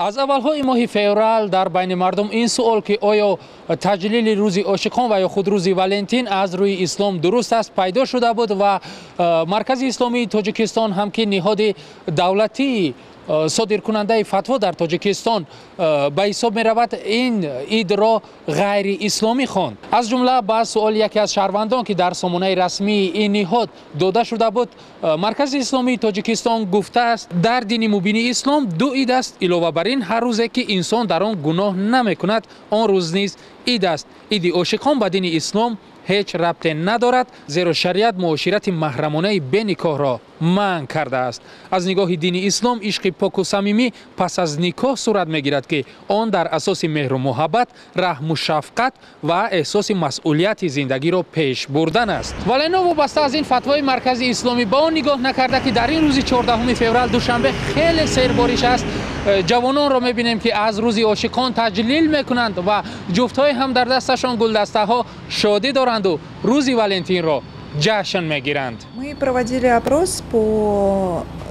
Аз аввалҳои моҳи феврал дар байни мардум ин суол, ки оё таҷлили рӯзи ошиқон ва ё худ рӯзи Валентин аз рӯи ислом дуруст аст, пайдо шуда буд ва Маркази исломии Тоҷикистон ҳам, ки ниҳоди давлатии содиркунандаи фатво дар Тоҷикистон ба ҳисоб меравад, ин идро ғайриисломӣ хонд. Аз ҷумла ба суоли яке аз шаҳрвандон, ки дар сомонаи расмии ин ниҳод дода шуда буд, Маркази исломии Тоҷикистон гуфтааст: дар дини мубини ислом ду ид аст. Илова бар ин, ҳар рӯзе ки инсон дар он гуноҳ намекунад, он рӯз низ ид аст. Иди ошиқон ба дини ислом ҳеҷ рабте надорад, зеро шариат муоширати маҳрамонаи беникоҳро манъ кардааст. Аз нигоҳи дини ислом ишқи поку самимӣ пас аз никоҳ сурат мегирад, ки он дар асоси меҳру муҳаббат, раҳму шафқат ва эҳсоси масъулияти зиндагиро пеш бурдан аст. Вале новобаста аз ин фатвои Маркази исломӣ, ба он нигоҳ накарда, ки дар ин рӯзи 14 феврал Душанбе хеле сербориш аст, ҷавононро мебинем, ки аз рӯзи ошиқон таҷлил мекунанд ва ҷуфтҳое ҳам дар дасташон гулдастаҳо шодӣ доранду рӯзи Валентинро ҷашн мегиранд. Мы проводили опрос по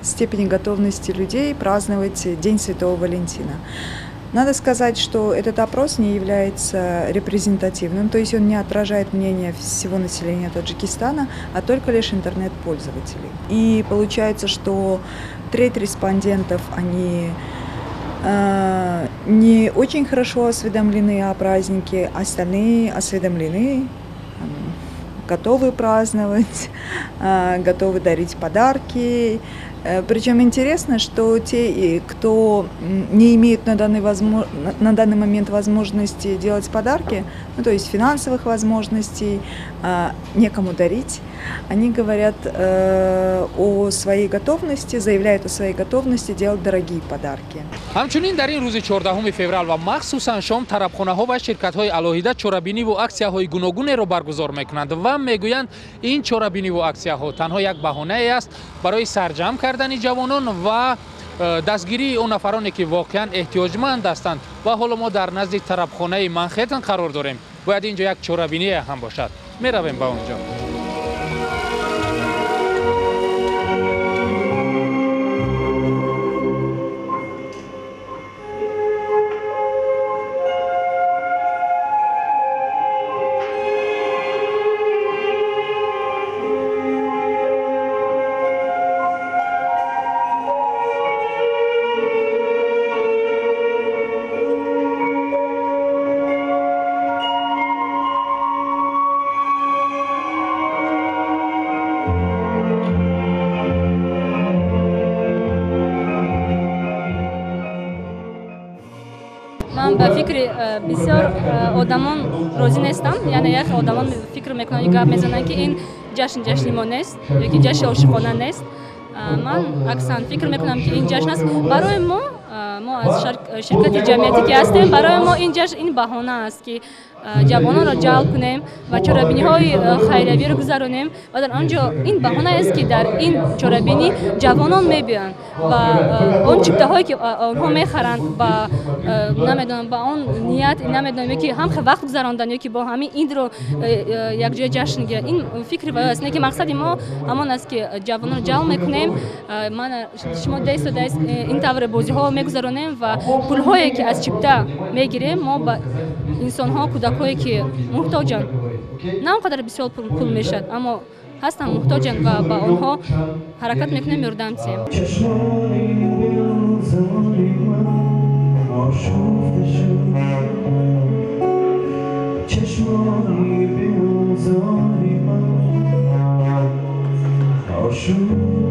степени готовности людей праздновать День Святого Валентина. Надо сказать, что этот опрос не является репрезентативным, то есть он не отражает мнение всего населения Таджикистана, а только лишь интернет-пользователей. И получается, что треть респондентов, они не очень хорошо осведомлены о празднике, остальные осведомлены, готовы праздновать, готовы дарить подарки. Причем интересно, что те, кто не имеет на данный момент возможности делать подарки, ну, то есть финансовых возможностей, некому дарить, они говорят о своей готовности, заявляют о своей готовности делать дорогие подарки. Ҳамчунин дар ин рӯзи 14 феврал ва махсусан шом тарабхонаҳо ва ширкатҳои алоҳида чорабиниву аксияҳои гуногунеро баргузор мекунанд ва мегӯянд, ин чорабиниву аксияҳо танҳо як баҳонае аст барои сарҷамъ кардани ҷавонон ва дастгирии он нафароне, ки воқеан эҳтиёҷманд ҳастанд. Ва ҳоло мо дар назди тарабхонаи Манхеттен қарор дорем. Бояд ин ҷо як чорабиние ҳам бошад. Меравем ба он ҷо. Ман ба фикри бисёр одамон розӣ нестам. Яъне як одамон фикр мекунанд, гап мезананд, ки ин ҷашн ҷашни мо нест ёки ҷашни ошиқона нест. Ман аксан фикр мекунам, ки ин ҷашн аст барои мо. Мо аз ширкати ҷамъиятӣ ки ҳастем, барои мо ин ҷашн ин баҳона аст, ки ҷавононро ҷалб кунем ва чорабиниҳои хайриявиро гузаронем ва дар он ҷо ин баҳона аст, ки дар ин чорабинӣ ҷавонон мебиёянд ва он чиптаҳое, ки онҳо мехаранд, ба намедонам, ба он ният, намедонам, ки ҳам вақт гузарондан ё ки бо ҳамин идро якҷоя ҷашн гиранд, ин фикри ваё аст. Не ки мақсади мо ҳамон аст, ки ҷавононро ҷалб мекунем. Ман шумо десту даст ин тавр бозиҳо мегузаронем ва пулҳое, ки аз чипта мегирем, мо ба инсонҳо, кӯдакҳое, ки муҳтоҷанд, на он қадар бисёр пул мешавад, аммо ҳастанд, муҳтоҷанд ва ба онҳо ҳаракат мекунем, ёрдам диҳем. Чашмони беозори ман ошуфта.